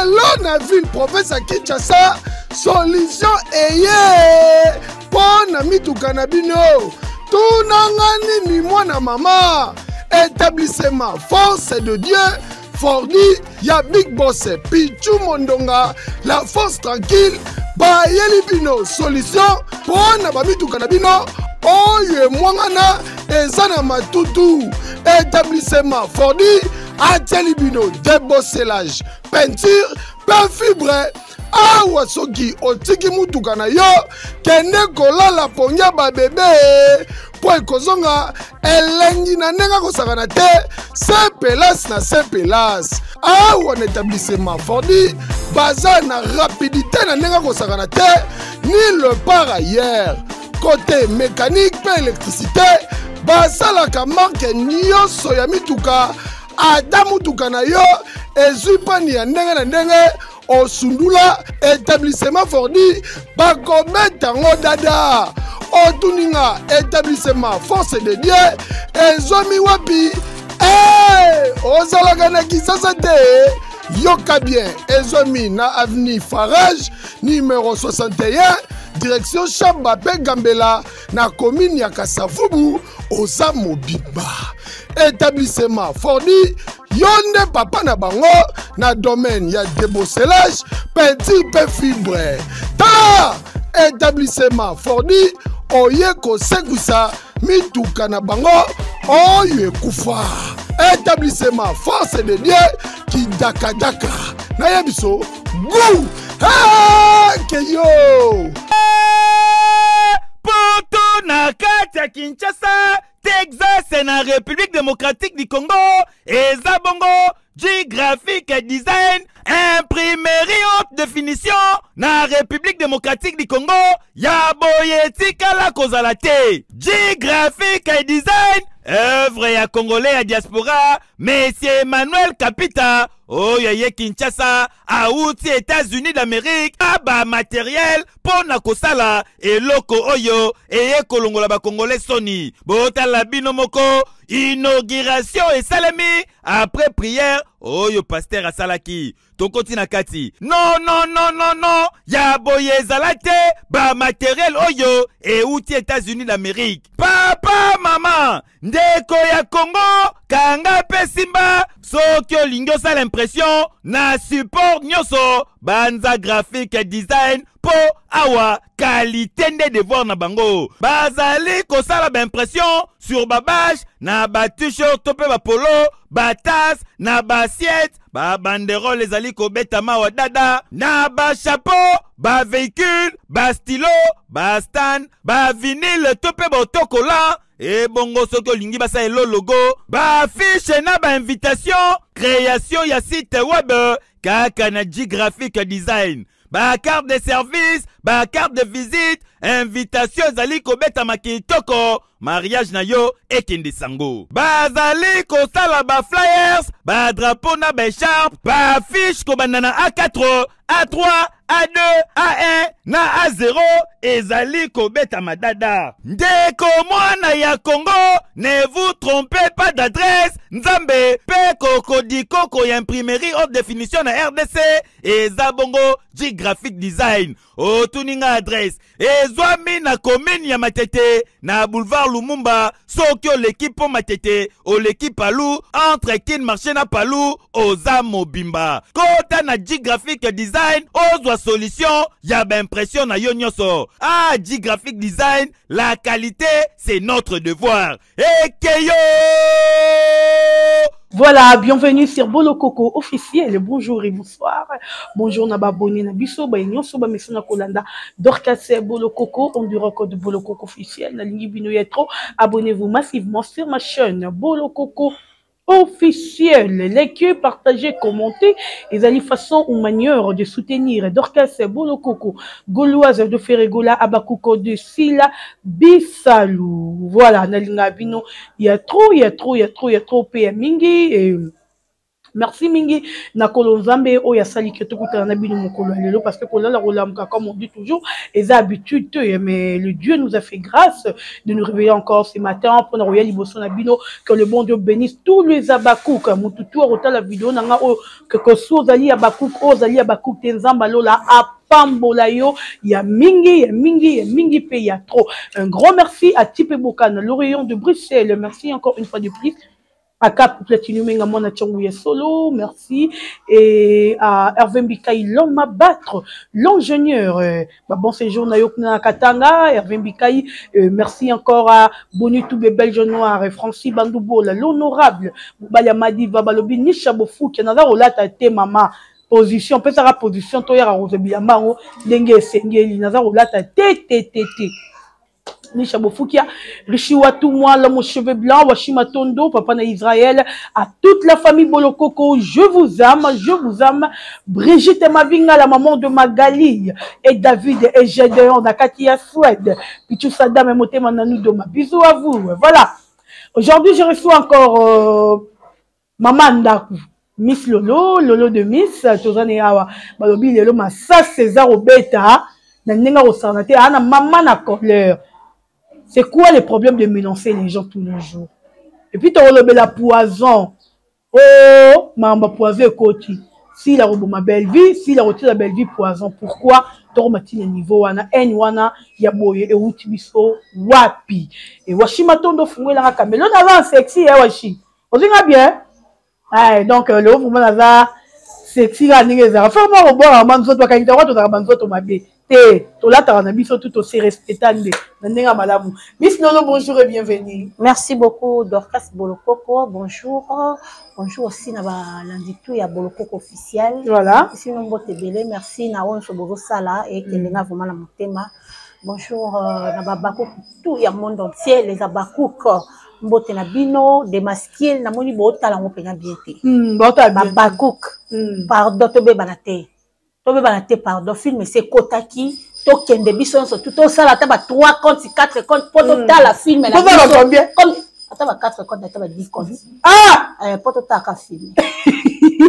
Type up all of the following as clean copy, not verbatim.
Lelo na ville province ya Kinshasa, solution eye mpo na mituka na bino. Tunanga nini mwana mama? Établissement Force de Dieu Fordi ya Big Boss Pichu Mondonga, la force tranquille, bayeli bino solution mpo na bamituka na bino oyo emwangana eza na matutu. Établissement Fordi atieli bino débosselage, peinture mpe fibre. Awa soki otiki mutuka na yo, kende kolala pongi ya babebe mpo ekozonga elengi na ndenge akosakana te. Sepelas na sepelas awa na établissement Fordi baza na rapidité na ndenge akosakana te, ni le par ailleurs. Côté mécanique mpe électricité, basalaka marque nyonso ya mituka. Ata mutuka na yo ezwi panne ya ndenge na ndenge, osundula établissement Fordi bakobeta yango dada. Otuninga établissement Force de Dieu ezwami wapi? Hey, ozalaka na Kisasa te? Yoka bien, ezwami na avenue Farage numéro 61, direction Chamba mpe Gambela, na commune ya Kasavubu. Oza mobimba établissement Fordi, yo nde papa na bango na domaine ya débosselage, peinture mpe fibre. Tala établissement Fordi oye kosekwisa mituka na bango oyo ekufa. Établissement Force de Dieu kidakadaka nayebi so gu keyo. Poto na kati ya Kinshasa, Texas na République démocratique du Congo, eza bongo G Graphic Design, imprimerie haute définition na République démocratique du Congo. Ya boye etikala kozala te. G Graphic Design, œuvre ya Congolais ya diaspora, Monsieur Emmanuel Kapita, oyo ye Kinshasa awuti États-Unis d'Amérique, aba matériel mpo na kosala eloko oyo eye kolongola Bakongolais soni. Botala bino moko, inauguration esalemi après prière oyo pasteur asalaki. Tokoti na kati, non, non, non, non, non, ya boye ezala te. Bamatériel oyo euti États-Unis d'Amérique. Papa, mama, ndeko ya Kongo, kanga mpe simba. Soki olingi osala impression na support nyonso, banza Graphic Design, mpo awa qualité nde devoir na bango. Bazali kosala baimpression sur babâche, na bat-shirt to mpe bapolo, batasse, na baassiette, babanderole ezali kobetama wa dada, na bachapeau, bavéhicule, bastylo, bastand, bavinyle to mpe baautocollant. Ebongo soki olingi basala elo logo, baaffiche na bainvitation, création ya site web, kaka na G Graphic Design. Bacarte de service, bacarte de visite, invitation ezali kobetama kitoko, mariage na yo ekende sango. Bazali kosala baflyers, badrapeau na baécharpe, baaffiche kobanda na A4, A3, A2, A1 na A0 ezali kobetama dada. Ndeko mwana ya Congo, ne vous trompez pas d'adresse. Nzambe mpe kokodikoko ya imprimerie haute définition na RDC eza bongo G Graphic Design. Otuninga adresse, ezwami na commune ya Matete, na boulevard Lumumba. Soki oleki mpo Matete, oleki Palu, entre Kin Marché na Palu, oza mobimba. Kota na G Graphic Design, ozwa solution ya baimpression na yo nyonso. Ah, G Graphic Design, la qualité, c'est notre devoir. Ekeyo. Voilà, bienvenue sur Bolo Coco officiel. Bonjour et bonsoir. Bonjour na abonné na biso, ba nyonso ba mesana kolanda. Dorcas Bolo Coco, on dirait code Bolo Coco officiel. Na lingi bino ya trop. Abonnez-vous massivement sur ma chaîne Bolo Coco officiel. Likez, partagez, commentez. Ezali façon ou manière de soutenir Dorcas Bolo Coco, Gauloise de Ferregola, Abakuko de Sila Bisalou. Voilà, nalinga bino. Il y a trop, il y a trop, il y a trop, il y a trop pe ya mingi. Et Merci mingi na kolo Nzambe oyo asali ke tokutana na bino mokolo ya lelo, parce que kolala kolamuka, comme on dit toujours, eza habitude te, mais le Dieu nous a fait grâce de nous réveiller encore ce matin mpona koya liboso na bino. Que le bon Dieu bénisse tous les Habacucs. Motu tu akotala video na nga oyo, que kosu ozali Habacuc, oyo ozali Habacuc te, Nzambe alola apambola yo ya mingi, ya mingi, ya mingi pe ya trop. Un grand merci à Tipe Bokana, l'Orient de Bruxelles. Merci encore une fois de plus à Cap Platinum Menga Mwana Tchangu ya Solo, merci. Et à Hervé Mbikaï, l'homme à battre, l'ingénieur. Bah, bon séjour na Yokna Katanga, Hervé Mbikaï. Merci encore à Boni Toubé Belge Noir, et Francis Bandoubola, l'honorable Baya Madiva Balobi, Nisha Bofou, qui n'a pas te mama. Position, pesaka position, toyaka kozobila mbango, ndenge esengeli, naza kolata te te te te. Nisha Bofukia, Rishi Watumwa, l'homme aux cheveux blancs, Washima Tondo, papa na Israël, à toute la famille Bolokoko, je vous aime, je vous aime. Brigitte Mavinga, la maman de Magali, et David et Gédéon, Nakatia Suède, Pichu Sadam et Motema Nanou Doma. Bisous à vous. Voilà. Aujourd'hui, je reçois encore Maman Ndaku, Miss Lolo, Lolo de Miss, Tozane Awa, Balobi Lelo, Massa César Obeta, na ndenge akosala te, ana mama na colère. C'est quoi le problème de menacer les gens tous les jours? Et puis tolobela poison. Oh, mamba poison ekoti. Si la roboma belle vie, si la rotila belle vie poison, pourquoi tokomati na niveau wana, haine wana ya boye euti biso wapi? Et Washi Matondo fungwelaka kamelo naza sexy eh Washi. Ozinga bien? Ay, donc le vraiment naza sexy ka ndenge ezalaka. Faut moko kobwaka ma nzoto, bakangisa kwa tozalaka ba nzoto mabe. Te, tolataka na biso tout se respecta nde na ndenge ya malamu. Miss Lolo, bonjour et bienvenue. Merci beaucoup Dorcas Bolokoko, bonjour. Bonjour aussi na ba lundi tout ya Bolokoko officiel. Voilà. Ici nous mbote belé, merci na onso bozo sala et kende nga vraiment na motema. Bonjour na ba bakoko tout ya monde entier, les abakouk. Mbote na bino, démasqué, na moni botala ngo pena bien te. Botala bien. Ba bakouk. Pardon tobe bana te. Tobe bana te pardon, film c'est kotaki, tokende biso nyonso, tout osala ata ba 3 comptes, 4 comptes, po totala film na Bozala biso. combien? Comme ata ba 4 comptes, ata ba 10 comptes. Ah! Po totala ka film.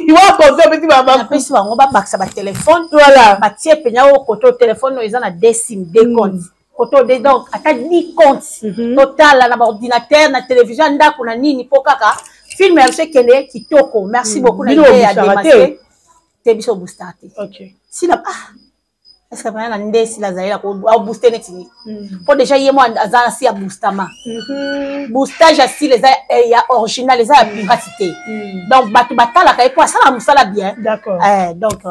Wa conseil petit baba. Na pesi bango ba bakisa ba téléphone. Voilà. Ba tie penya o koto téléphone eza na 2 sim, 2 comptes. Koto de donc ata 10 comptes. Total na ba ordinateur, na télévision ndako na nini po kaka film ya biso kende kitoko. Merci beaucoup na Bino idée ya boostaka te. démasquer. Te biso booster te. OK. Sila, ah, est-ce que bana nde sila zaila ko a booster neti ni? Po déjà ye mo aza si ya boostama. Boostage ya sila eza, eh, ya original, eza ya pirate. Donc bato batalaka ye po asala mosala bien. D'accord. Donc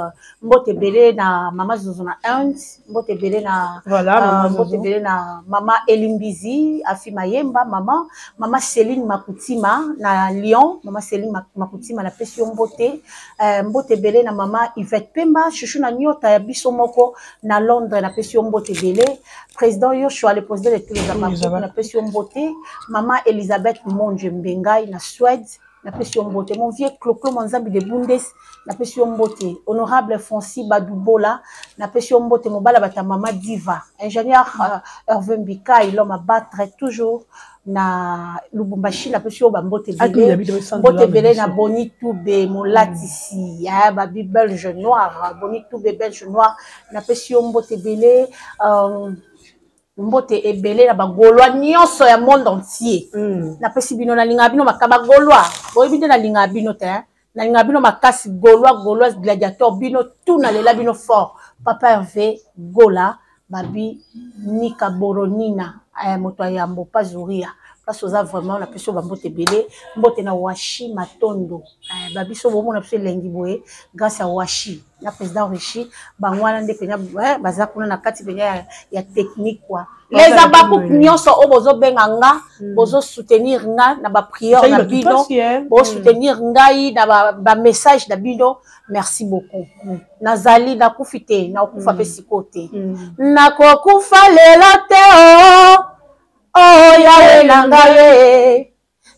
mbote belé na mama Zozo na Inde, mbote belé na, Voilà, mama mbote Zozo. belé na mama Elimbizi, Afi Mayemba, mama, mama Céline Makutima na Lyon, mama Céline Makutima na pesi yo mbote. Mbote belé na mama Yvette Pemba, chouchou na nyota ya biso moko na Londres na pesi yo mbote belé. Président Yoshua, le président de tous les Tous les Abakouk, Abakouk. na pesi yo mbote. Mama Elisabeth Monje Mbengai na Suède, na pesi yo mbote. Mon vieux Cloclo Manzambi de Bundes, na pesi yo mbote. Honorable Francis Badoubola, na pesi yo mbote. Mobala bata mama Diva, ingénieur Hervé Mbikai, l'homme à battre toujours na Lubumbashi, na pesi yo ba mbote Ah, belé. il habite au centre Mbote de la belé na Belgique. Boni Toubé, Molatisi, ah, babi belge noir, Boni Toubé belge noir, na pesi yo mbote belé, mbote ebele na ba Gaulois nyonso ya monde entier. Na pesi bino na linga bino makaba Gaulois. Boyebi nde na linga bino te, hein? Na linga bino makasi Gaulois, Gaulois gladiateur bino tout na lela bino fort. Papa Hervé Gola, babi Nika Boronina, moto ya yambo pa Zuria. Place oza vraiment na pesi yo ba mbote ebele, mbote na Washi Matondo. Babi so bomona biso elengi boye grâce à Washi na président Richi, bango wana nde penya, baza kuna na kati penya ya technique quoi. Baza Les na Abakouk bino, nyonso oyo bozobenga nga, bozo soutenir nga na ba prière Ezali na bato bino, pasi, hein. bozo soutenir ngai na ba message na bino. Merci beaucoup. Nazali nakufi te, nakokufa pe sikoyo te. Nakokufa lelo te, oh, oh, Yawe na ngai ye.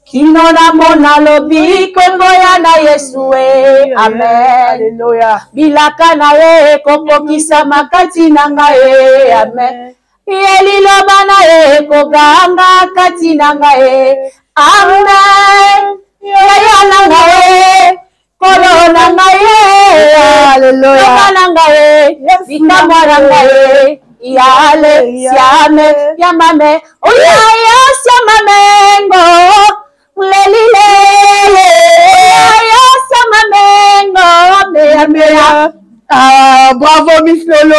Kino namona lobi kombo ya na Yesu e. Amen. Alléluia. Bilaka na ye ekokokisama kati na ngai e. Amen. Ye liloba na ye ekoganga kati na ngai e. Amen. Yaya na ngai e. Kolo na ngai ye, Alléluia. na ngai ye, likamwa na ngai ye, yale siame yamame, oyaya siamame ngo, lelile, oyaya siamame ngo, meya meya. Ah, bravo Miss Lolo.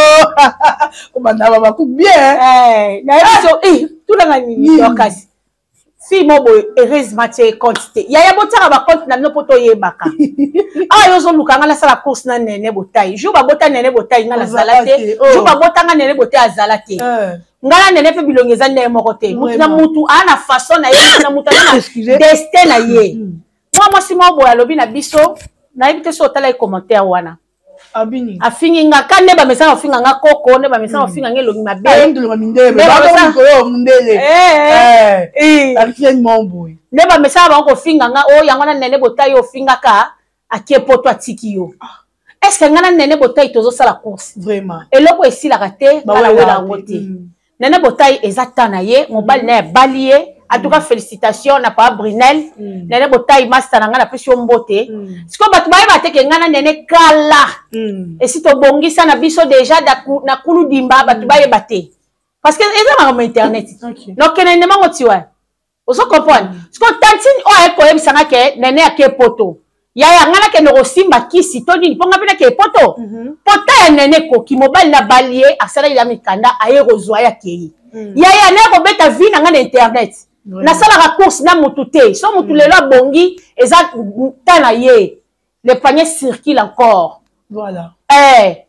Obanda ba coup bien. Eh, na biso eh tunanga nini Dorcas. Fille mo boye heureusement tie compte te. Yaya botiaka ba compte na bino po toyebaka. Awa yo ozoluka nga nasala course na Nene Botayi. Jour babota Nene Botayi nga nazala te. Oh. Jour babota nga Nene Botayi azala te. Eh. Nga na Nene pe bilongi eza ndenge moko te. Mutu na mutu aa na façon na ye, mutu na mutu aza na destin na ye. Mwa mwasi moko boye alobi na biso, nayebi te soki otalaki commentaire wana. Abini. Afingi nga ka nde bamesana kofinga nga koko nde bamesana hmm. kofinga nga elongi mabe. Eh, eh. Nde bamesana bango kofinga nga o oh, yango na nene botai ofingaka akie poto atiki yo. Ah. Est-ce que nga na nene botai tozosala course? Vraiment. Eloko esilaka te, nga nawela yango te. Hmm. Nene Botayi eza temps na ye, mobali na ye abali ye. En tout cas, félicitations na papa Brunel. Mm. Nene Botayi master na nga na pesi yo mbote. Mm. Siko bato bayeba te ke nga na Nene kala. Mm. Esi tobongisa na biso déjà na kulu dimba bato mm. bayeba te. Parce que eza makambo internet. Okay. Nokende nde mango tiwa. Ozo comprendre? Mm. Siko tantine oyo aye koyebisa nga ke Nene ake poto. Yaya nga nakende kosimba kisi to nini mpo nga mpe nakende poto. Mm -hmm. Pota ya Nene ekoki mobali na bali ye asalaki ya mikanda aye kozwa ye akei. Mm. Yaya naye kobeta vie na nga na internet. Mm. Nasalaka course na mutu te. So mutu mm. lelo abongi eza ta na ye. Le panier circule encore. Voilà. Eh.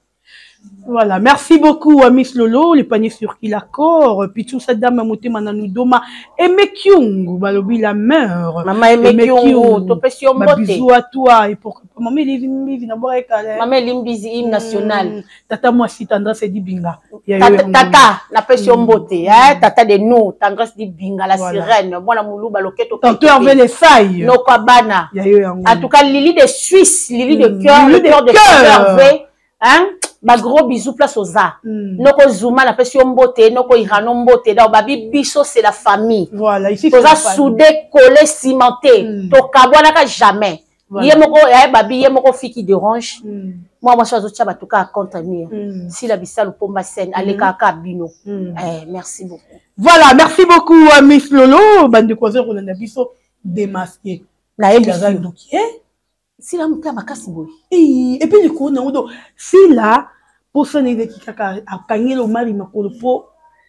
Voilà, merci beaucoup à Miss Lolo, le panier sur qui l'accord, puis tout ça dame motema na nous doma, Aimé Kyungu, balobi la mère. Maman Aimé Kyungu, topesi yo mbote. Bisous à toi et pourquoi pas maman Elie Mbizi na boka ekale. Maman Elie Mbizi hymne national. Tata mwasi Tendresse di Binga. Tata, tata na pesi yo mbote, hein, tata de nous, Tendresse di Binga la sirène, mwana muluba loketo. Tantôt Hervé les failles. Noko bana. Ya yo yango. En tout cas Lily de Suisse, Lily de cœur, le cœur de Hervé. Hein? Ba gros bisous place oza. Mm. Noko Zuma na pesi yo mbote, noko Irano mbote, donc babi biso c'est la famille. Voilà, ici c'est la famille. soudé, collé, cimenté. Mm. Tokabwanaka jamais. Voilà. Ye moko ya babi ye moko fille qui dérange. Mm. Moi moi azo tia batuka contre mur. Mm. Sila bisalu pomba scène mm. aleka ka bino. Mm. Eh merci beaucoup. Voilà, merci beaucoup à Miss Lolo, bande croiseur Rolanda biso démasqué. Na ye biso. Eh? Sila moto ya makasi boye. Et puis likolo nango do Sila posa na eleki kaka akangeli Omari makolo po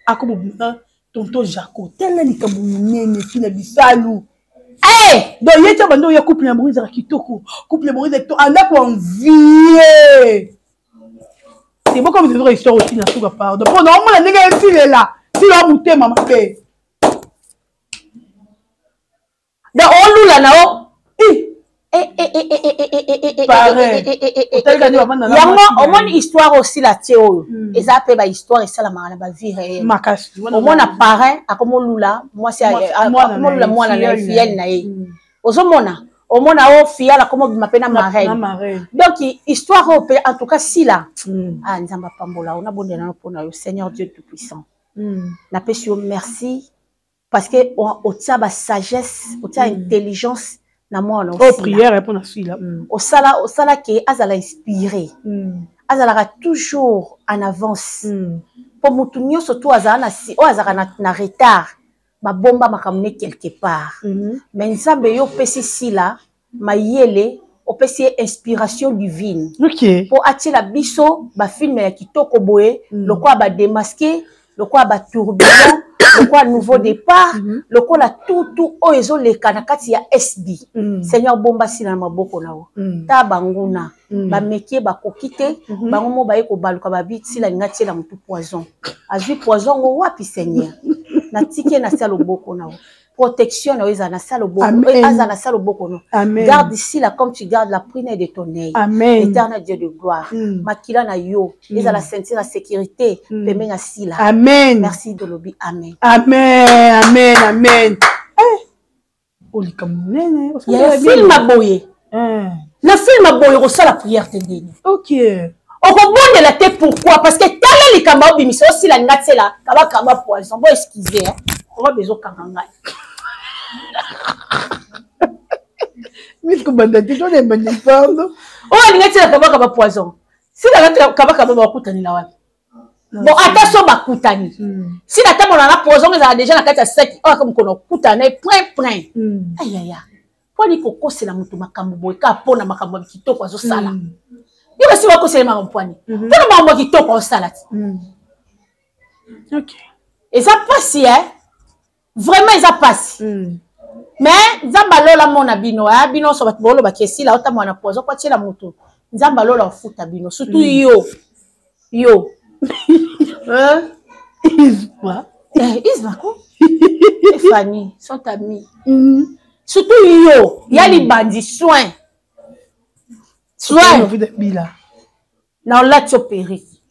akobobima tonton Jaco tala likambo monene Sila bisalu. Hey! Donc ye tia bando ya couple na bango ezalaka kitoko couple na bango ezalaka kitoko anda ko envier c'est bon comme c'est vrai histoire aussi na suka pardon po na omona ndenge esilela sila motema mabe. Donc olula na o yango omoni histoire osila tie oyo eza mpe bahistoire esalamaka na bavie réelle omona parrain akomolula mwasi akomolula mwana na ye fiyele na ye ozomona omona oyo fiyale akomobima mpe na marraine donc histoire oyo mpe en tout cas sila ah nzambe apambola yo nabondela no mpona yo seigneur dieu tout puissant napesi yo merci parce que otia ba sagesse otia mm. intelligence na mwana oh, prière mpo na sila mm. osala osala ke azala inspiré mm. azalaka toujours en avance mpo mm. motu nyonso to azala na oyo azalaka na, na retard babomba makambo ne quelque part mm -hmm. mais nzambe yo opesi sila mayele opesi ye inspiration divine okay. po atiela biso bafilme ya kitoko boye mm. lokola bademaske lokola batourbillon lokola nouveau départ mm -hmm. lokola tutu oyo ezoleka na kati ya sb mm. seigneur bomba sila na maboko na yo mm. ta banguna mm. bameki ye bakoki te mm -hmm. bango mo baye kobaluka babi sila alinga tiela motu poison azwi poison ngo wapi seigneur natiki ye na se ya loboko na yo protection na yo ezala na sa loboko azala na sa loboko no garde sila comme tu gardes la prunelle de ton œil éternel Dieu de gloire mm. makila na yo mm. ezala ceinture ya sécurité mm. pembeni ya sila amen merci tolobi amen amen amen amen eh olika monene ya film boye eh. Na film boye okosala prière te ndeni okay okobondela te pourquoi parce que tala likambo obimisa osila nga tiela kabakaba poison bo excuse robe ezokanga ngai. Miss kobanda te tona ebandi pardon. Oyo alingi atiela kabaka ba poison. Sila kabaka ba bakutanela wapi? Bon ata so bakutani. Hmm. Sila tambola na poison ezala déjà na kati ya saki oyo mokolo okutana na ye point point. Hmm. Ayaya. Mpo nini kokosela moto makambo boye kaka mpo na makambo ya kitoko azosala? Hmm. Yo basi bakosela makambo mpo nini? Mpo na makambo ya kitoko azosala ti. Okay. Eza pasi eh? Vraiment eza pasi. Mais Nzambe alola mona bino, eh? Bino nyonso bato bolobaki esila otambola na poison po atiela moto. Nzambe alola ofuta bino, surtout yo. Yo. Hein? Isma. Eh, Isma ko? Et Fanny, sont amis. Surtout yo, ya libandi soin. Soin. Bila. Na olati yo perruque.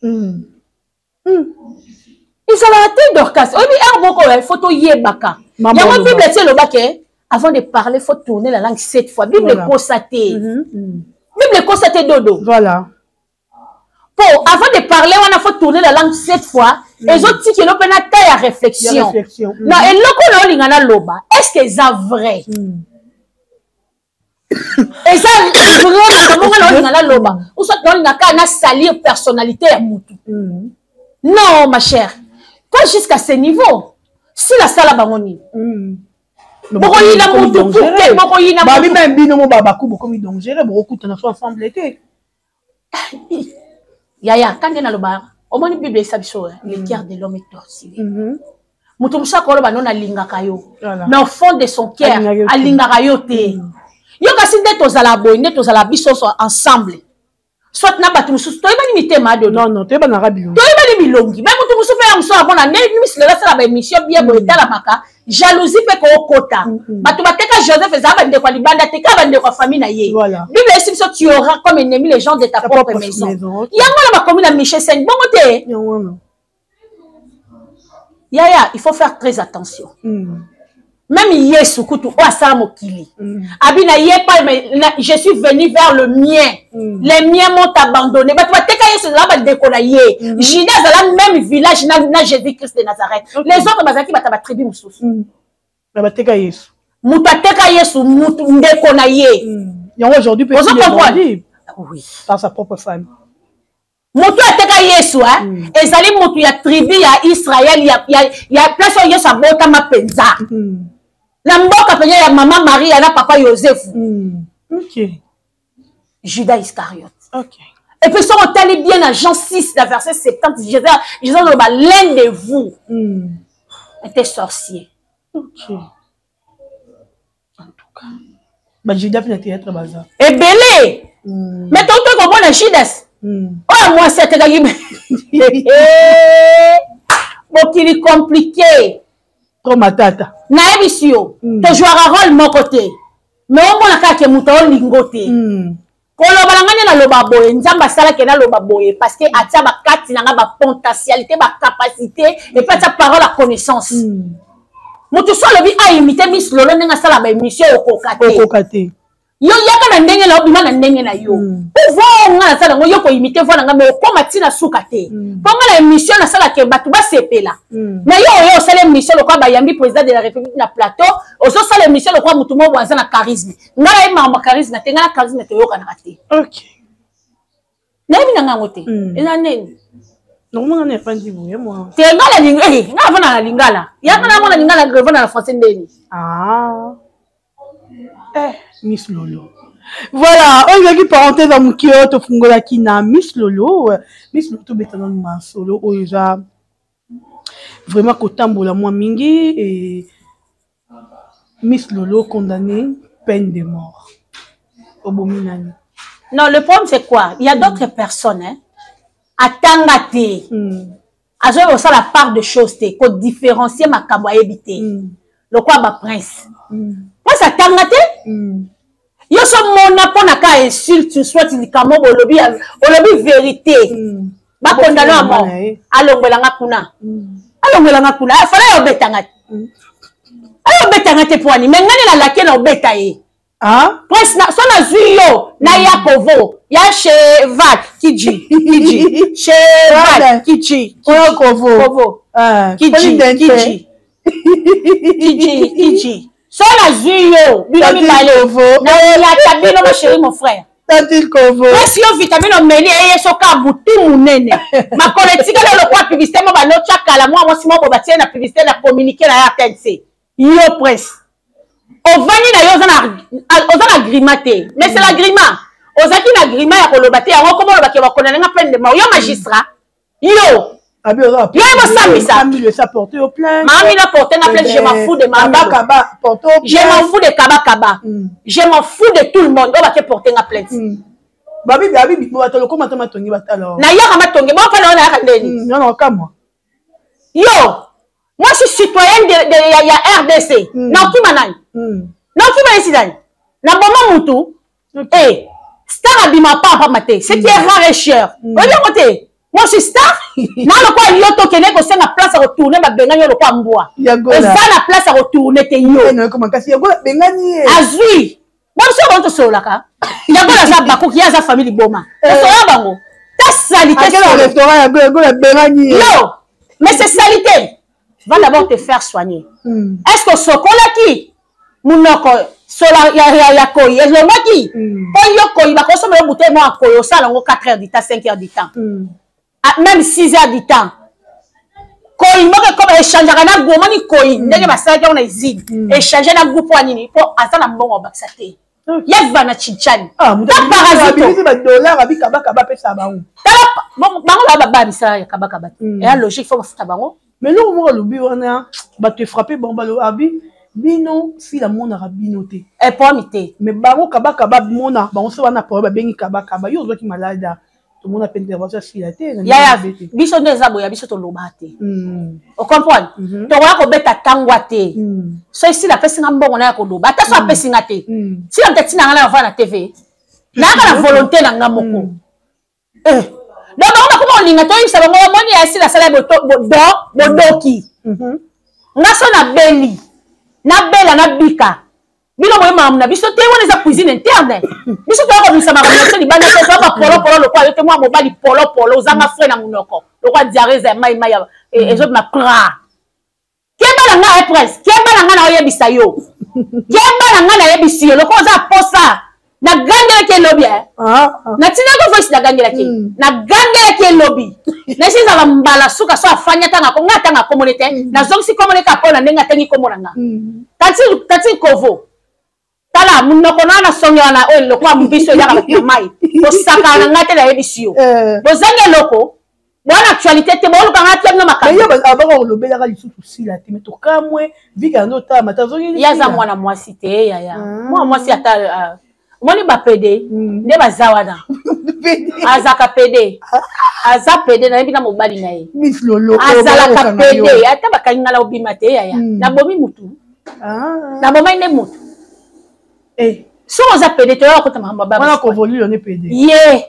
Ezalaka te Dorcas, oyebi heure moko il faut toyebaka. Yango Bible ti elobaki avant de parler faut tourner la langue sept fois. Bible ekosa te. Bible ekosa te dodo. Voilà. Po avant de parler wana faut tourner la langue sept fois. Ezotikelo mpe na ta ya réflexion. Na eloko na olinga naloba, est-ce que eza vrai? Eza vrai makambo nga naolinga naloba ou soit naolinga kaka na salir personnalité ya mutu. Non ma chère, pas jusqu'à ce niveau. Sila sala bango nini? Bokoyina mutu pour te bokoyina babi même bino mo babaku bokomi dangereux bokokutana so ensemble te. Yaya kande naloba omoni Bible esa biso le cœur de l'homme est torturé. Moto mosusu akoloba no nalingaka yo, mais au fond de son cœur alingaka yo te. Yo kasi nde tozala boye, nde tozala biso ensemble soit na bato mosusu toyebani mitema adodo. Non non, toyebanaka bilongi. Toyebani bilongi me moto mosusu mpe ya mosusu amona nde misi lelo asala baémission bien boye etalamaka jalousie mpe kookota. Bato bateka Joseph ezala bandeko ya libanda te, kaka bandeko ya famille na ye. Bible eyesi biso tu auras comme ennemi les gens de ta propre maison. Yango wana bakomi na Michel 5 bongo te. Yaya, il faut faire très attention. Même Yesu kutu oyo asala mokili. Abi na ye pa mais na, je suis venu vers le mien. Les miens m'ont abandonné. Bato bateka Yesu ezala bandeko na ye. Judas azala même village na, na Jésus-Christ de Nazareth. Les autres bazalaki bato ya batribu mosusu. Na bateka Yesu. Moto ateka Yesu, moto ndeko na ye. Yango aujourd'hui peut Ozo comprendre? Oui. Par sa propre famille. Moto ateka Yesu, hein? Ezali moto ya tribu ya Israël, ya place oyo Yesu abotama mpenza. Na mboka mpenza ya mama Maria na papa Joseph. Judas Iscariote. Et puis, si on tali bien à Jean 6, la verset 70, Jésus aloba, l'un de vous était sorcier. En tout cas, ba Judas na théâtre baza. Ebele. Mais tonton komona Judas. Oyo mwasi atekaki mokili compliqué. Trop matata. Nayebisi yo, tojouaka rôle moko te. Mais omona kaka ke moto aolingo te. Koloba na ngai nde naloba boye, Nzambe asalaki naloba boye parce que atia bakati na ngai ba potentialité, ba capacité et puis atia parole ya connaissance. Moto so alobi a imiter Miss Lolo ndenge asala ba émission okoka te. Okoka te. Yo yaka na ndenge na yo, bima na ndenge na yo. Po voix oyo ngai nasala yango, yo ko imiter voix na ngai mais okoma ti na suka te. Po ngai na émission nasalaka bato basepela. Mais yo oyo osala émission lokola bayambi président de la République na plateau, ozosala émission lokola moto moko aza na charisme. Ngai nayebi makambo ya charisme te, ngai na charisme toyokanaka te. Nayebi na ngai yango te. Eza nini? Nakomona na efandi boye mwa. Te ngai na linga, eh, ngai navanda na lingala. Ya ngai namona lingala, navanda na français ndeni. Eh, Miss Lolo. Voilà, oyo ezalaki parenthèse ya moke oyo tofungolaki na Miss Lolo. Miss Lolo tobeta nanu masolo oyo eza vraiment kotambola mwa mingi et Miss Lolo condamnée peine de mort. Obomi nani? Non, le problème c'est quoi? Il y a d'autres personnes, hein? Atanga te. Azoyo osala part de choses te, ko différencier makambo ayebi te. Lokwa ba prince. Prince atanga te? Yo so mona pona ka insulte soit likambo bolobi olobi vérité. Ba condamner à mort. Alongwelanga kuna. Alongwelanga kuna. Fala yo betanga. Ayo betanga te poani, mais ngani na laké na obeta ye. Ah? Prince na so na zui yo na ya kovo ya cheval kiji kiji cheval kiji oyo kovo kovo ah kiji kiji kiji kiji. So nazwi yo bino mibale nayata bino ma chérie, mon frère. Tantine Kovo. Pesi yo vitamine omeli eye soka butu munene. Makolo etikali lokwa publicité mo balocha kala mwa mwasi moko batie na publicité na communiqué na ya RTNC. Yo presse. Ovandi na yo oza na grima te. Mais c'est la grima. Ozaki na grima ya koloba te yango komo olobaki bakona nga peine de mort. Yo magistrat. Yo. Yo bosambisa. Mami na porte nga plainte, je m'en fous de mami. Je m'en fous de kaba kaba. Je m'en fous de tout le monde. Oyo bake porte nga plainte. Babi babi bato lokoma ta matongi batala. Na yaka matongi, bo pa na yaka ndeni. Non non kamwa. Yo, moi je suis citoyenne de ya RDC. Na okima nani? Na okima esi nani? Na boma mutu. Eh, star abima pa pamba te. Ce qui est rare et cher. Oyebi yango te. Moi je suis star. Na lokwa yo tokende kosenga place ya kotourne, babengani yo lokwa mbwa. Oza na place ya kotourne te yo. Azwi. Bon, biso bango tosololaka. Yango aza bakoki, ye aza famille liboma. Tosolola bango. Ta salité. Yo, mais c'est salité. Va d'abord te faire soigner. Est-ce que sokolaki munoko sola ya koyi elongwaki? Mpo yo koyi bakosomba yo bouteille moko ya koyi, osala yango 4 heures du temps, 5 heures du temps, même 6 heures du temps. Koyi moko ekoma echangeaka na goût. Omoni koyi ndenge basalaki yango na usine, échange na goût. Mpo ya nini? Mpo aza na mbongo abakisa te. Ye va na chinchani ta parasite. Tala bango baa babaya misala ya kabakaba te. Eya logique, faut bafuta bango. Mais eloko moko alobi wana, bato efrappe bango, balo abi bino sila monaka bino te. Epomi te. Mais bango kabakaba monaka bango so wana po babengi kabakaba. Yo ozwaki malade, tomona mpe intervention ya sila te. Yaya, biso nde eza boya, biso toloba te. Ocomprendre? Tokoya kobeta tangwa te. So esila apesi nga mbongo na ya koloba, ata so apesi nga te, sila moto atina nga na yava na TV, nayaka na volonté na nga moko. Donc bango bakoma kolinga toyebisa bango, bamoni ya sila asala bodoki nga. So nabeli, nabela, nabika, bino boye makambo na biso te. Wana eza cuisine interne. Biso toya kobimisa makambo na biso libanda te. Toya bapolopolo lokwa yo te, mwa mobali polopolo ozanga frai na monoko lokwa diare eza ya mai mai ezobima pra. Keba na ngai, prince, keba na ngai, na oyebisa yo, keba na ngai, nayebisi yo lokola oza posa. Nagangelaki elobi, natinaki voice, nagangelaki, nagangelaki elobi nasi ezala mbala suka. So afandi atanga nga, atanga komone te, nazongisi komone kaka mpo na ndenge atangi kombo na nga. Tati Kovo, tala monoko na wana, songe wana oyo lokola mbiso eyaka bato na mai. Kosakana na ngai te, nayebisi yo. Bozangi eloko bwana actualité te, boluka nga tia bino makambo. Abaka kolobelaka lisusu sila te, mais tokamwe vika yango otala mata azongi. Ye aza mwana mwasi te, yaya. Mwana mwasi ata omoni bapede nde baza wana. Azalaka pede, aza pede, nayebi na mobali na ye azalaka pede. Ata bakangi nga na obima te, yaya. Nabomi mutu, nabomai nde mutu. Soki oza pede, toyaka kota makambo. Ye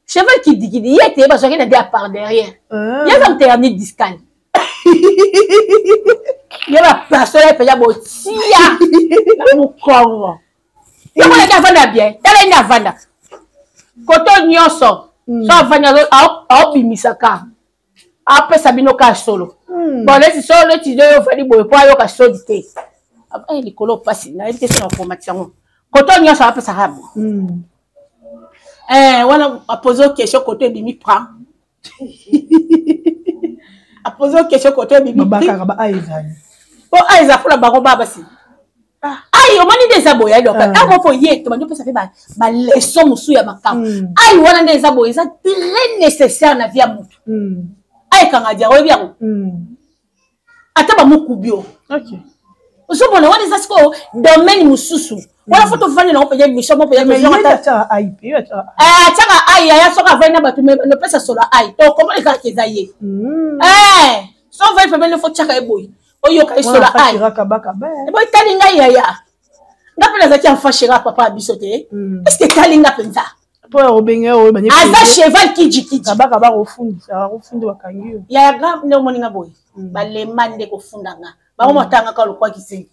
cheval kidikidi ye te, bazwaki na nde ya par derrière. Ye aza moto ya hernie discale. Ye bapasola mpenza botia na mokongo. Ye monaki avanda bien, tala ye nde avanda koto nyonso. So avandi aobimisaka, apesa bino ka solo. Bon, neti so neti nde oyo ofandi boye mpo ayoka sodi te likolo mpasi, nayebi te so na komatisa yango koto nyonso apesaka bo. Wana apose o question, koto ebimi prend, apose o question, koto ebimi. Babakaka ba a ezali. Po a eza mpona bango ba basi. Ai, omoni nde eza boye, ayoka ntango mpo ye tobandi opesa mpe baleson mosusu ya makambo. Ai wana nde eza boye, eza très nécessaire na vie ya motu. Ayekanga diare, oyebi yango, ata bamokubi yo ozomona wana eza sikoyo domaine mosusu wana. Fo tovandi nango mpenza émission mo mpenza. Atiaka ai, aya soki avandi na bato, nopesa solo ai, tokomona kaka eza ye. So ovandi pembeni, fo tiaka ye boye, oyoka ye solo ai. Ebo etali ngai, yaya, nga mpe nazalaki enfant chéri ya papa ya biso te. Est ce que etali nga mpenza? Aza cheval kijikiji. Yaya, nga nde omoni nga boye, balema nde kofunda nga. Bango matangaka lokwa kisengi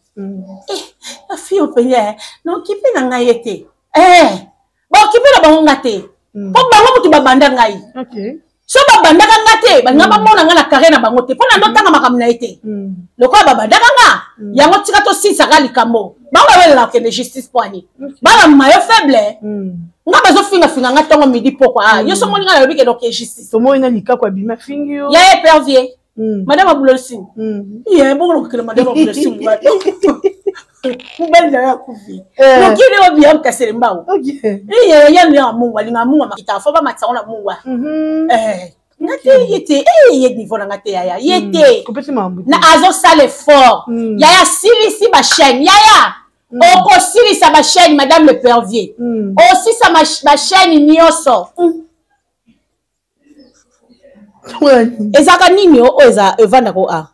afio mpenza naokipe na ngai ye te. Baokipe na bango nga te, mpo bango motu babanda ngai. So babandaka nga te, balinga bamona nga na carrière na bango te, mpo na ndotanga makambo na ye te. Lokola babandaka nga, yango tika tosilisaka likambo. Bango bawelela kokende justice mpo ani? Bana mayo faible. Nga bazofingafinga nga ntongo midi pokwa. Ah, yo so omoni nga nalobi kende oke justice. Tomoni na likako abimi afingi yo. Ya épervier. Madame Abulosing. Ye bongo lokokela madame Abulosing. Mobali na yo akufi. Lokili oyo biya mukasele mbao. Iye ya ya mungu alinga mungu makita fo ba matisa na mungu. Nga te ye te eh ye niveau na nga te yaya ye te. Kopesi mambo. Na azo sala effort. Yaya silisi ba chaîne yaya. Okosilisa ba chaîne madame le pervier. Osisa ba chaîne nyonso. Ezalaka nini oyo eza evandaka o a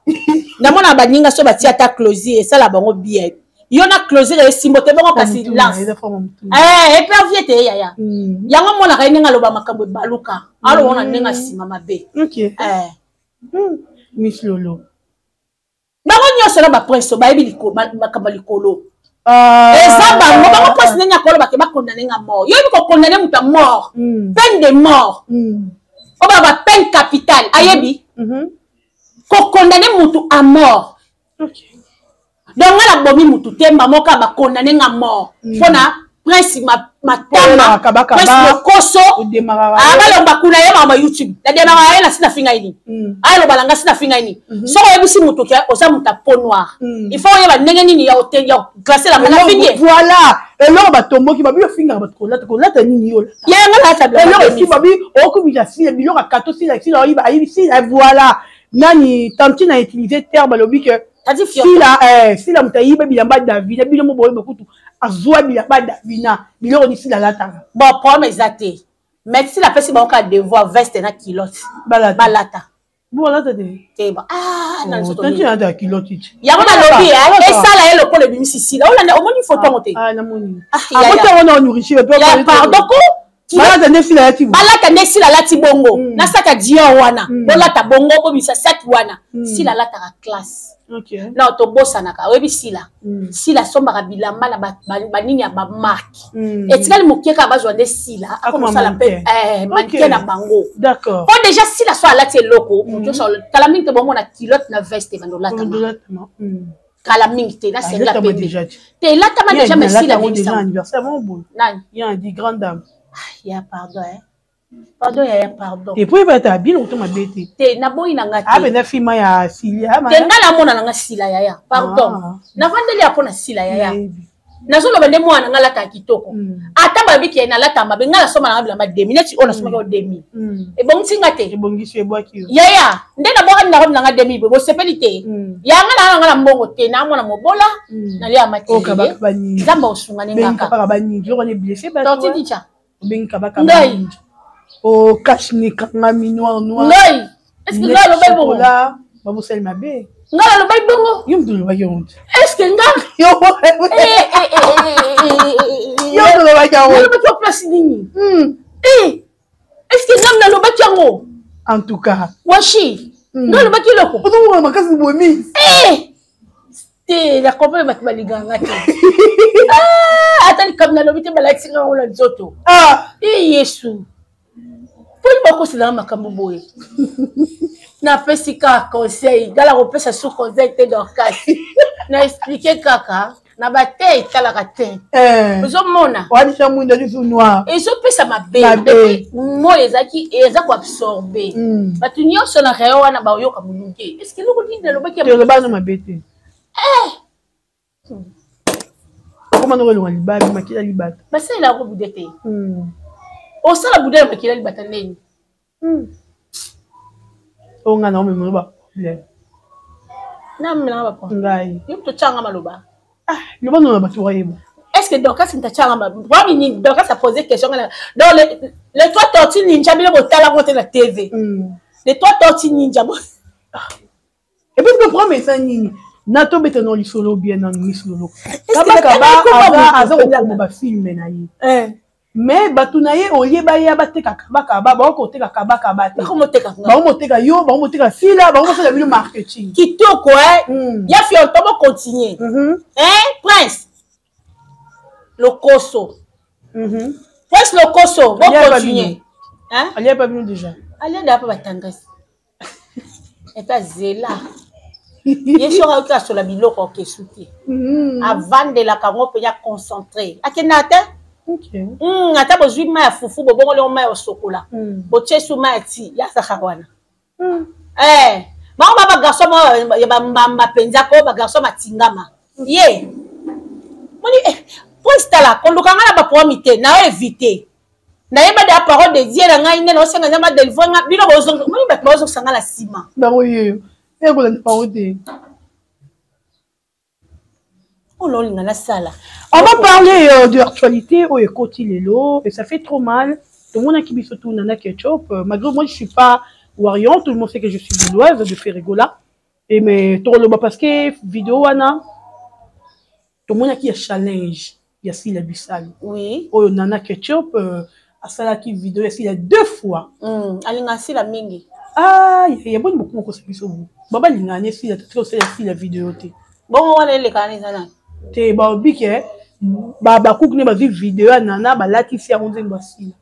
namona baninga so batia ata closure esala bango bien, yo na closure esimbo te bongo kasi lance épervier te yaya. Yango amonaka ye ndenge aloba makambo ebaluka, aloba na ndenge nsima mabe. Miss Lolo. Bango nyonso na baprince bayebi makambo ya likolo. Eza bango bango mpasi ndenge akoloba ke bakondane nga mort. Yo oyebi kokondane moto ya mort, peine de mort, oyo ba ba peine capitale, ayebi kokondane motu à mort. Donc nga nabomi motu te, mba moko bakondane nga mort mpona prince matama, prince lokoso abalomba kuna ye makambo ya YouTube nademaraka ye na si nafinga ye nini, aloba na nga si nafinga ye nini. Soki oyebisi moto ke oza moto ya peau noire, il faut oyeba ndenge nini ya oclasse la nafingi ye. Voilà, eloko batomboki babi ofingaka bato kolata kolata nini yo? Ye nga nalata. Eloko esi babi okumisa sila biloko akato sila sila oyiba ayibi sila. Voilà, nani tantine a utilisé terme, alobi ke sila sila moto ayiba bilamba Davina, bino mo boyeba kutu azwa bilamba Davina, biloko ni sila alataka. Bon, problème eza te, mais sila apesi bango kaka devoir, veste na culotte balata. Bolata te. Te ba ah na nzoto. Tantine alata culotte ti. Yango nalobi esala ye lokola ebimisi sila. Olanda, omoni photo yango te? Ah, namoni. Akoti yango na nourriture. Ya pardon ko. Balata nde sila alati. Balata nde sila alati bongo na saki ya Dior wana, bolata bongo, bobimisa saki wana. Sila alataka classe. Non, tobosanaka, oyebi sila, sila asombaka bilamba na banini ya bamarke. Etikali moke kaka bazwa nde sila akomosala mpe mannequin na bango. Po déjà sila so alati eloko, moto nyonso kala mingi te bomona culotte na veste bando olatama kala mingi te na sengela pembe te, elatama déjà, mais sila nani grande dame ya pardon, pardon yaya, pardon. Et puis bata bino to mabe te. Te, naboyi na nga te. Abe na fima ya sila. Te, nga namona na nga sila yaya, pardon. Navandeli ya mpo na sila yaya, nazoloba nde mwana nga alataka kitoko. Ata babiki ye nalata mabe, nga nasomba nanga bilamba demi neti oyo nasomaki oyo demi, ebongisi nga te. Ebongisi, ebwaki yo. Yaya, nde nabwakani na robe nanga demi boye, bosepeli te. Yanga na nanga na mbongo te, namona mobola nalia makelele, Nzambe osunga ne ngaka. Torti dicha. Obengi kabaka. Ngai. O cache kangami noir noir. Ngai, est ce que ngai alobaki bongo? Babosali mabe. Ngai alobaki bongo? Yo moto olobaki yango te. Est ce que nga yo moto olobaki yango? Nalobaki yo place nini? Est ce que ngai nalobaki yango? En tout cas. Washi, ngai alobaki eloko? Ozomona makasi bomi. Te, na comprendre bato balingaka te. Ata likambo nalobi te, balakisi nga yango na nzoto. E Yesu, mponi bakoselanga makambo boye? Napesi kaka conseil, ngala kopesa su conseil te, Dorcas, na explike kaka na bate etalaka te. Ozomona ezopesa mabe, moi ezalaki eza koabsorbe bato nyonso na rayon wana, baoyoka molunge. Est ce que eloko nini nalobaki? Elobano mabe te. Okoma noko elonga libabi makila libata. Basalela yango bude te. Osala bude ya makila libata ndeni? Oyo ngai naomemelo ba problème. Namelanga ba problème? Ngai. Yo totyanga maloba. Loba nona bato wayeba. Est-ce que Dorcas ntachanga ma problème nini? Dorcas a posé question ngana. Donc les trois tortues ninja, bino botala ngo te na TV. Les trois tortues ninja bo. Et puis le problème eza nini? Na tobeta na lisolo bien nanu, Miss Lolo Kabakaba aza kokoma bafilme na ye, mais bato na ye olie baya bateka kabakaba, bakoteka kabakaba te, bakomoteka yo, bakomoteka sila, bakomosala bino marketing. Kitoko ya fionto, bocontinue prince lokoso, prince lokoso, bocontinue. Alia pa bino déjà. Alia mpe batendresse epe azela ye soki ayoki asola biloko akesu te. Avandelaka yango mpenza concentré, akendaka te. Ata bozwi mai ya fufu, bobongoli yango mai ya osokola, botie su mai ya ti, ye azaka wana. Eh, bango ba bagarçon moko ya bambamba mpenza ko bagarçon matingama ye moni. Eh, prince, tala, koluka ngai na baproblème te, na éviter. Nayeba de parole de Dieu na ngai nde naosenga Nzambe adelivre nga. Bino bozonga moni, bato bazongisa nga na nsima. Bango yeyo ekolanda bango te. Oyo olinga nasala. On va parler de l'actualité oyo ekoti lelo et ça fait trop mal. Tomonaki biso tu Nana Ketchup, malgré moi je suis pas warrior, tout le monde sait que je suis gauloise de Ferre Gola. Et mais toloba parce que vidéo wana tomonaki ya challenge ya Sila Bisalo. Oyo Nana Ketchup asalaki vidéo ya Sila deux fois. Alinga Sila mingi. Ah, ya boni bokoma kosa biso bo. Baba lingana ne Sila te, osala Sila vidéo te. Bongo wana elekaka na eza nani? Te, balobi ke bakuku nde bazwi video ya Nana, balatisi yango nzembo ya Sila.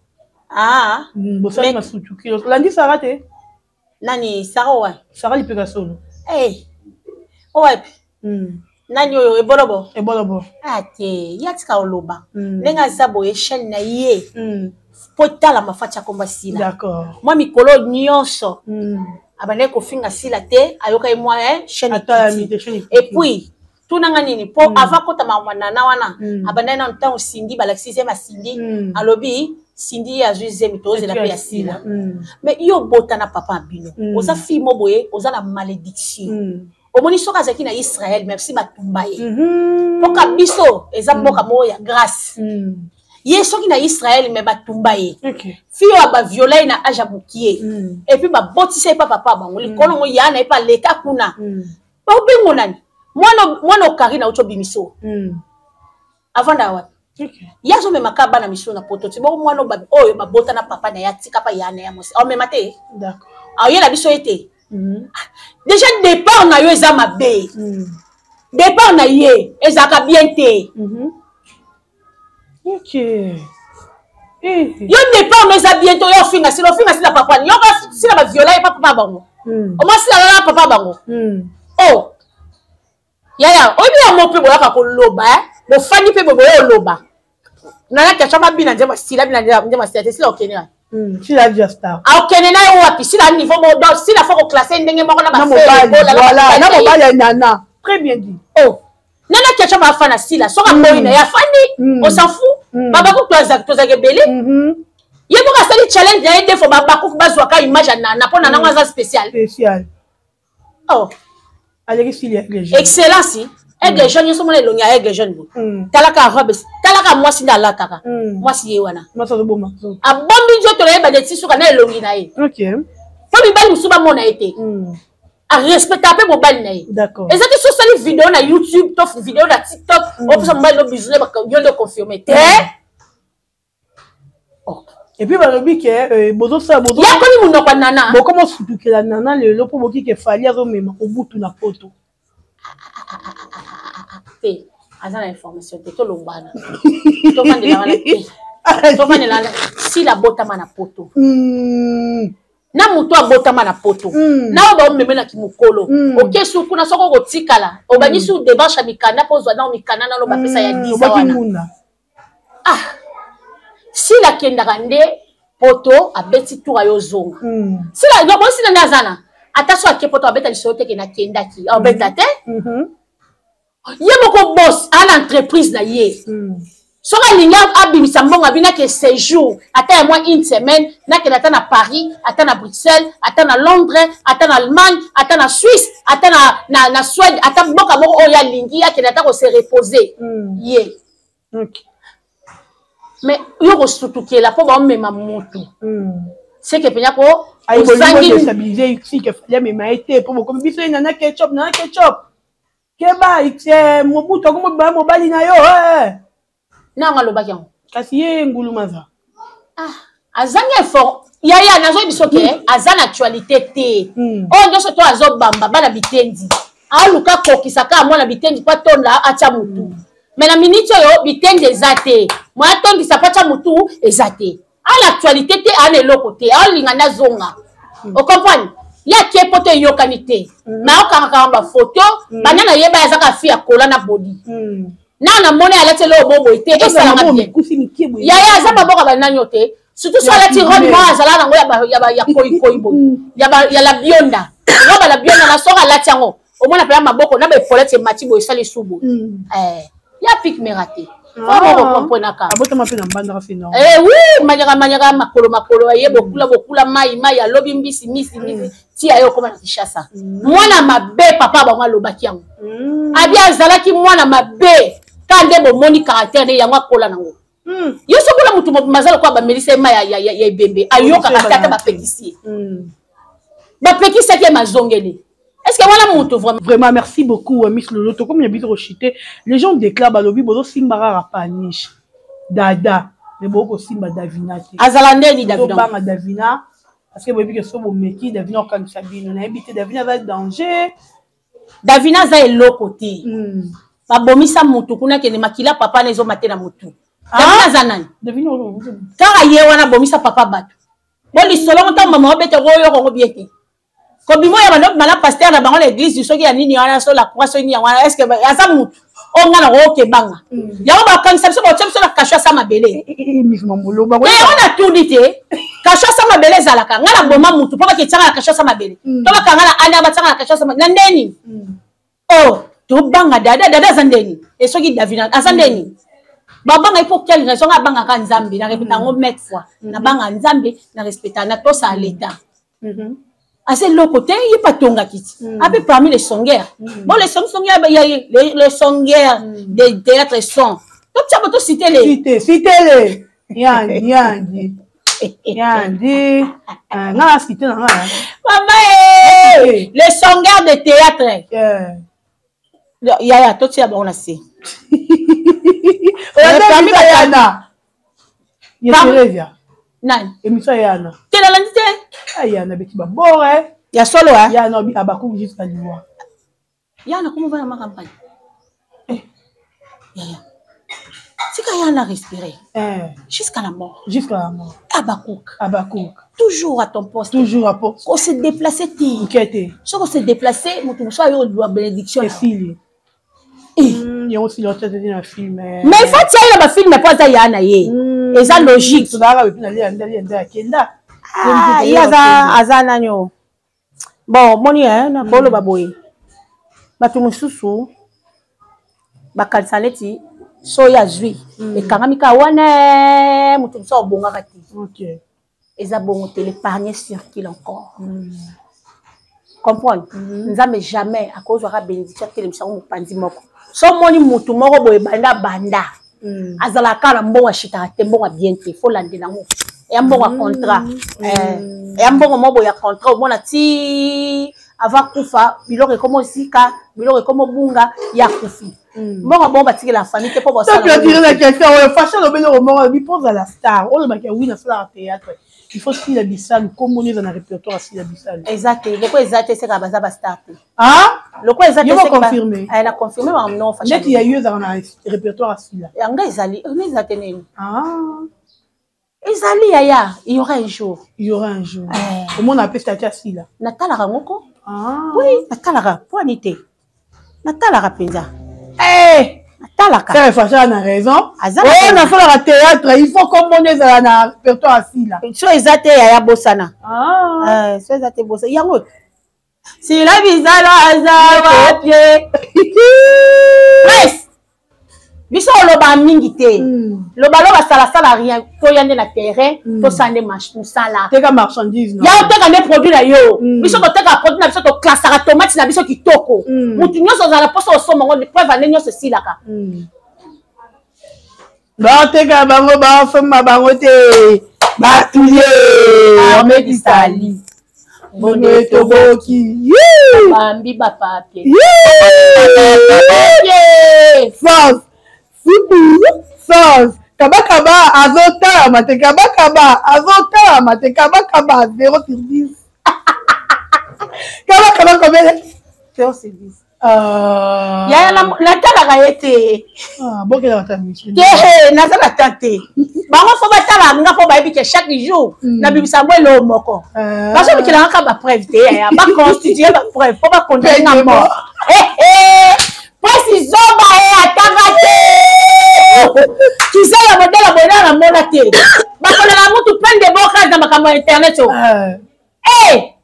Ah. Bosali masutuki, olandi Sara te? Nani Sara owa? Sara lipeka solo. Hey. Owapi? Nani oyo ebolobo? Ebolobo. Ah te, ye atika oloba. Ndenge aza boye, chaîne na ye po etalama, Fati akomba Sila. Mwa mikolo nyonso abandaki kofinga Sila te, ayoka ye mwa chaîne. Atalami te, chaîne. Et puis tunanga nini mpo avant kota makambo Nana wana, abandaki nano ntango Sindi balakisi zemi ya Sindi, alobi Sindi ye azwi zemi, tozela mpe ya Sila. Mais yo obota na papa ya bino, oza fille mo boye, oza na malédiction. Omoni, soki azalaki na Israel, merci, batumba ye. Mpoka biso eza mboka moko ya grâce. Ye soki na Israel, me batumba ye. Fille oyo baviola ye na age ya mokie, et puis babotisa ye pa papa bango likolo ngo ya na ye, pa leta kuna. Baobengo nani? Mwana okari na uti obimiso, avandaka wapi? Ye azomemaka bana misusu na poto ti bongo mwana oyo babota na papa na ye, atika pa ya na ya mwasi, aomema te, aoyela biso ye te. Déjà départ na yo eza mabe. Départ na ye ezalaka bien te. Yo départ no eza bien te. Oyo ofinga Sila, ofinga Sila papa, yoka Sila baviola ye pa papa bango. Oma Sila lala papa bango. Oh yaya, oyebi yango mpe boyaka koloba, bofandi mpe boye oloba Nana Ketchup abina nzembo Sila, bina nzembo Sila te. Sila okende wapi? Sila dia star. Akokende na ye wapi? Sila niveau moko, donc Sila faut koclasser ndenge moko na na mobali, voilà, na mobali ya Nana, très bien dit. Oh, Nana Ketchup afana Sila, soki akoyi na ye, afandi, on s'en fout. Babakuku tozalaka ebele. Ye moko asali challenge na ye deux fois, babakuku bazwaka image ya Nana mpo Nana ngo aza spécial. Spécial. Oh. Aleki Sili aigle jeune. Excellence aigle jeune nyonso mona elongi ya aigle jeune boye. Talaka robe, talaka mwasi nde alataka. Mwasi ye wana. Mwasi azoboma. Abombi nzoto na ye bande ti suka na elongi na ye. Mpo mibali mosusu bamona ye te. Arespecta mpe mobali na ye. Eza te so osali video na YouTube to video na TikTok, opesa mobali no bisou, yo nde oconfirme te. Oh. Et puis balobi ke bozosala yakomi monoko ya Nana. Bokoma osutukela Nana lelo mpo boki ke Fally azomema Obutu na poto. Te, aza na information te. Tolongwana, tovandela wana te, tovandela wana. Sila abotama na poto. Na moto abotama na poto, na oyo baomemelaki mokolo, okesi kuna, soki okotikala obandisi démarche ya mikanda mpo ozwa nao mikanda nano bapesa ya 10 wana. Ah, Sila akendaka nde poto, abeti tour ayo ozonga. Sila yo bosi nde aza na ata so ake poto, abeta lisolo te ke nakendaki, abeta te. Ye moko boss ana entreprise na ye. Soki alingi abimisa mbongo, abinaki séjour ata ya mwa une semaine, nakende ata na Paris, ata na Bruxelles, ata na Londres, ata na Allemagne, ata na Suisse, ata na Suède, ata mboka moko oyo alingi akende ata kose reposer ye. Mais yo kosutukela mpo baomema motu, seke mpenza ko ozangi sike Fally amema ye te, mpo bokomi biso ye Nana Ketchup, Nana Ketchup keba, Mobutu akomo mobali na yo. Nango alobaki yango. Kasi ye ngulumaza. Ah, azangi effort yaya. Nazoyebi biso ke aza na actualité te. Oyo nyonso to azobamba bana bitendi, aluka akokisa kaka mwana bitendi mpo atonda atya motu. Mais na miniti oyo bitendi eza te, mwa atondisa mpo atya motu eza te. Ala actualité te, ana eloko te, aolinga nde azonga. Ocomprendre? Ye akie poto, eyokani te. Ma okangaka bafoto, banda nayeba azaka fi ya kola na bodi. Na namoni alati eloko boboye te, esalanga bien. Yaya aza maboko banani yo te, surtout so alati robe moko azala nango ya koyikoyi boye, ya la bionda, robe ya la bionda na soki alati yango, omona mpena maboko na baepolete emati boye, esali su boye. Ya pik mera te, okokomprenaka. Abotama mpe na Mbandaka, c'est normal. Eh oui, manyaka manyaka, makolo makolo, aye bokula bokula, mai mai, alobi mbisi mbisi mbisi, ti aye okoma na Kinshasa. Mwana mabe, papa bango alobaki yango. Abi azalaki mwana mabe, ka nde bomoni caractère nde yango akola nango. Yo sokola motu mobimba aza lokola bamelisa ye mai ya ebembe, ayokaka te, ata bapekisi ye. Bapekisaki ye, mazongeli. Est ce que wana moto vraiment? Vraiment, merci beaucoup, Miss Lolo. Tokomi na biso kochite. Les gens déclarent, balobi bozosimba kaka paniche dada, mais bokosimba Davina te. Azala ndeni Davina? Tobanga Davina parce que boyebi ke so bomeki Davina, okangisa bino. Nayebi te, Davina aza danger. Davina aza eloko te. Babomisa mutu kuna, kende makila papa na ezoma te na mutu. Davina aza nani? Davina kaka ye wana abomisa papa bato. Bo lisolo ntango mama obete koyoka yango bien te, kobima oyo bando bima na pasteur na bango na église, soki ya nini wana, so la croix, soki nini yango wana. Est ce que aza mutu oyo nga na kokebanga yango? Bakangisa biso, batia biso na kasho asa mabele. Yango yango natuni te, kasho asa mabele ezalaka? Nga na boma mutu mpo baketianga na kasho asa mabele, to bakanga na ana batianga na kasho asa na ndeni. Oh, tobanga dada. Dada aza ndeni? E soki Davina aza ndeni, babanga ye pour quelle raison? Nga abangaka Nzambe, na répéta yango maintes fois. Nabanga Nzambe, na respecta, na tosa l'État. Aza eloko te, ye mpe atongaki ti ape parmi les songeurs. Bon, les songeurs, les songeurs de théâtre sont totia bo tositele. Cite, citele. Yandi, yandi, yandi. Nga na cité na nga. Mama e, les songeurs de théâtre, yaya, totia bango na se. Parmi bayana ye Theresia. Nani? Émission ya Yana. Te, nalandi te. Ayana beti babore. Ya solo? Yana obi abakuki jusqu'à liwa. Yana komo vana ma campagne. Yaya, tika Yana respirer. Jusqu'à la mort. Jusqu'à la mort. Abakouk. Abakouk. Toujours à ton poste. Toujours à poste. Ose déplacer te. Oke te. Soki ose déplacer, moto mosusu ayo ozwa bénédiction. Esili. Yango sili otia te na film. Mais il faut tia ye na bafilm mpo aza ya na ye. Eza logique. Tozalaka bepi na lia nde lia nde akenda. Ah, ye aza nani o? Bon, omoni, nakoloba boye, bato mosusu bakanisa neti so oyo azwi ekangami kaka wana, moto mosusu abongaka te. Eza bongo te. L'épargne circule encore. Comprendre? Nzambe jamais akozwaka bénédiction atelemisa yango mopanzi moko. So omoni motu moko boye, banda banda azalaka kaka na mbongo, ashitaka te, mbongo ya bien te, fo landela yango, eya mbongo ya contrat. Eya mbongo moko boye ya contrat, omona ti avant kufa, biloko ekoma osika, biloko ekoma obunga, ya kufi. Mbongo bongo batikela famille te mpo basala. Na question oyo, Fasha alobeli oyo moko, alobi mpo ozala star, olobaki wi nasalaka théâtre, il faut Sila Bisalu kombo eza na répertoire ya Sila Bisalu. Eza te, loko eza te, seka baza bastar te. Loko eza te. Yo confirme? Na confirme makambo no. Fasha, neti ya yo ezalaka na répertoire ya Sila? Yango ezali, eza te nini? Ezali, yaya, il y aura un jour. Il y aura un jour. Omona ape statut ya Sila? Natalaka yango ko. Oui, natalaka po ani te, natalaka mpenza. Natalaka. Sere Fasha na raison. Oyo nasalaka théâtre, il faut komona ezala na répertoire ya Sila. So eza te, yaya, bosana. So eza te, bosana yango. Sila Bizalo aza wapie? Presse biso oloba mingi te. Lobaloba, salasala rien. Toya nde na terrain, tosala nde mosala. Teka marchandise. Ya oteka nde produit na yo. Biso toteka produit na biso, toklasaka tomate na biso kitoko. Motu nyonso ozala mposa osomba ngo, preuve ande nyonso esilaka. Bateka bango, basomba bango te, batuye amedisali. Bongo toboki. Bambi bapapie. Sauce supu, sauce kabakaba azotalama te, kabakaba azotalama te, kabakaba 0 sur 10, kabakaba combien? 0 sur 10. Ah. Yaya, natalaka ye te. Ah, bokelaka ta misu te, nazala ta te. Bango fo batala nga, mpo bayebi ke chaque jour nabimisa yango eloo moko. Ah. Bazobikelanga kaka bapreuve te, yaya, baconstitue bapreuve mpo bakondane nga mort. Mpasi zoba ye atanga te, kizala modele boye na mona te. Bakolaka mutu plein de bocage na makambo ya internet o. Eh!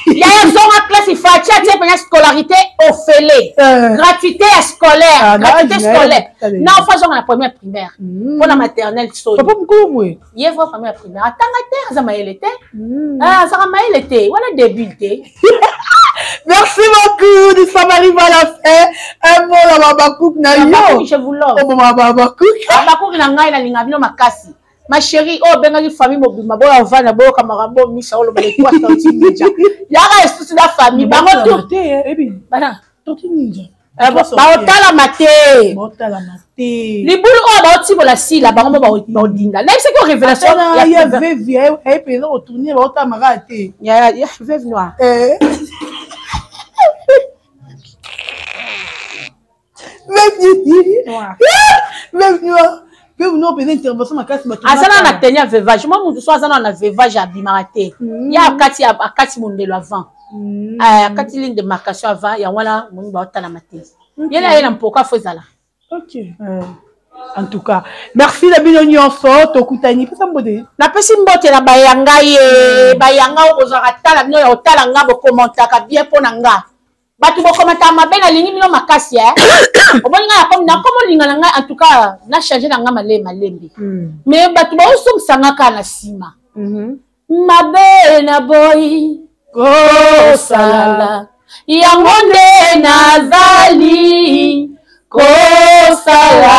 Yaya, zonga classe. Faci atie mpenza scolarité ofele, gratuité ya scolaire. Ah, gratuité na- scolaire. na- Na ofa zonga na première primaire mpo na maternelle soni. Papa mokolo boye. Ye vrai, première primaire, atanga te, aza mayele te. Ah, azaka mayele te wana, débile te. Merci beaucoup, nous sommes arrivés à la fin. Un mot na babakouk na yo. Je vous love. Oboma babakouk. Abakoki na ngai, nalinga bino makasi. Ma chérie oyo obengaki famille mobimba, boyo avanda, boyoka makambo misa oloba, les trois tortues ninja yaka lisusu na famille bango tout. Te, ebi. Bana. Tortue ninja. Baotalama te. Baotalama te. Libulu oyo baotimola sila bango mo baodinda, nayebisaki o révélation. Atala ya vevi aye mpenza kotourne, baotalamaka te. Ya veuve noire. Eh. Veuve Noire. Veuve noire. Veuve noire mpenza, intervention makasi bato. Aza na na teni ya veuvage mwa mutu so aza na veuvage, abimaka te. Ye akati mondelo avant. Eh, akati ligne de démarcation avant, yango wana moni baotalama te. Ye na ye na mpoka fo ezala. Ok. En tout cas, merci na bino nyonso, tokutani. Pesa mbote. Napesi mbote na bayanga ye, bayanga oyo bozwaka tala bino ya kotala nga, bokomantaka bien mpo na nga. Bato bokomantaka mabe, nalingi bino makasi. E omoni ngai nakomi, nakomi olinga na ngai. En tout cas, na change na ngai malembe malembe, mais bato baosongisa nga kaka na nsima. Mabe na boyi kosala yango nde nazali kosala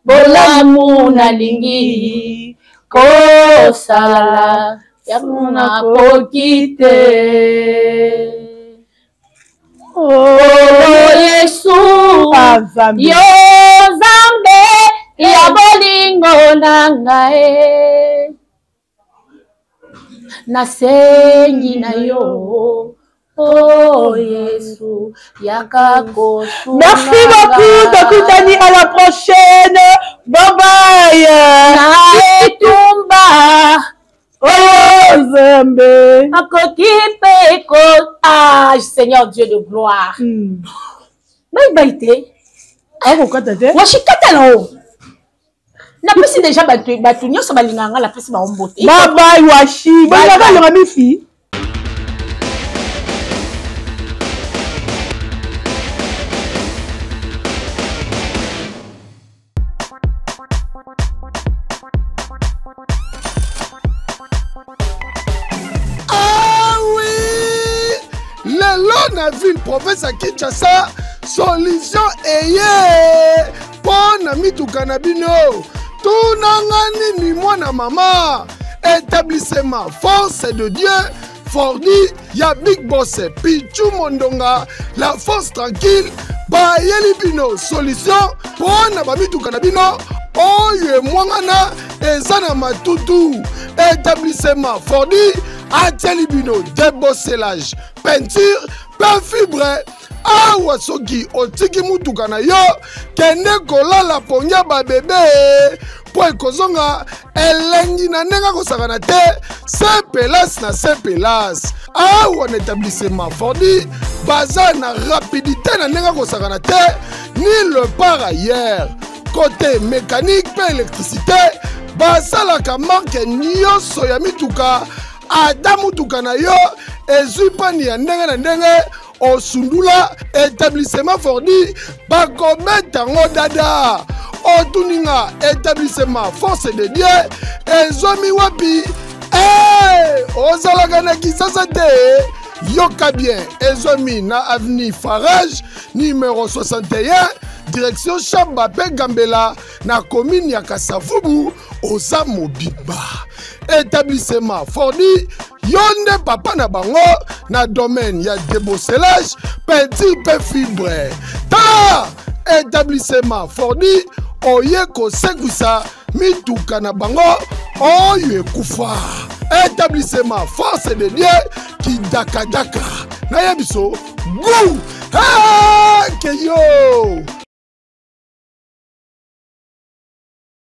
bolamu, nalingi kosala yango, nakoki te. Oh Yesu, Ah, Nzambe. yo Nzambe ya bolingo na ngai, nasengi na yo, oh Yesu, yaka kosunga. Merci beaucoup, tokutani à la prochaine. Bye bye. Na etumba. Oh Nzambe. Akoki mpe ko, ah Seigneur Dieu de gloire. Bye bye te. Akokata te. Washikata na o napesi deja bato, bato nyonso balingaka nga, napesi bango mbote. Bye bye Washi. Bolingaka longa mifi. Ah oui, lelo na ville province ya Kinshasa, solution eye mpo na mituka na bino. Tunanga nini, mwana mama? Établissement Force de Dieu Fordi ya Big Boss Pichu Mondonga, la force tranquille, bayeli bino solution mpo na bamituka na bino oyo emwangana, eza na matutu. Établissement Fordi atieli bino débosselage, peinture mpe fibre. Awa soki otiki mutuka na yo, kende kolala pongi ya babebe, mpo ekozonga elengi na ndenge akosakana te. Sepelas na sepelas awa na établissement Fordi, baza na rapidité na ndenge akosakana te, nulle part ailleurs. Côté mécanique mpe électricité, basalaka marque nyonso ya mituka. Ata mutuka na yo ezwi panne ya ndenge na ndenge, osundula établissement Fordi, bakobeta yango dada. Otuninga établissement Force de Dieu ezwami wapi? Hey, ozalaka na Kisasa te? Yoka bien, ezwami na avenue Farage numéro 61, direction Chamba mpe Gambela, na commune ya Kasavubu. Oza mobimba, établissement Fordi, yo nde papa na bango na domaine ya débosselage, peinture mpe fibre. Tala établissement Fordi, oye kosekwisa mituka na bango oyo ekufa. Établissement Force de Dieu, kidakadaka nayebi so gu. Ah, keyo.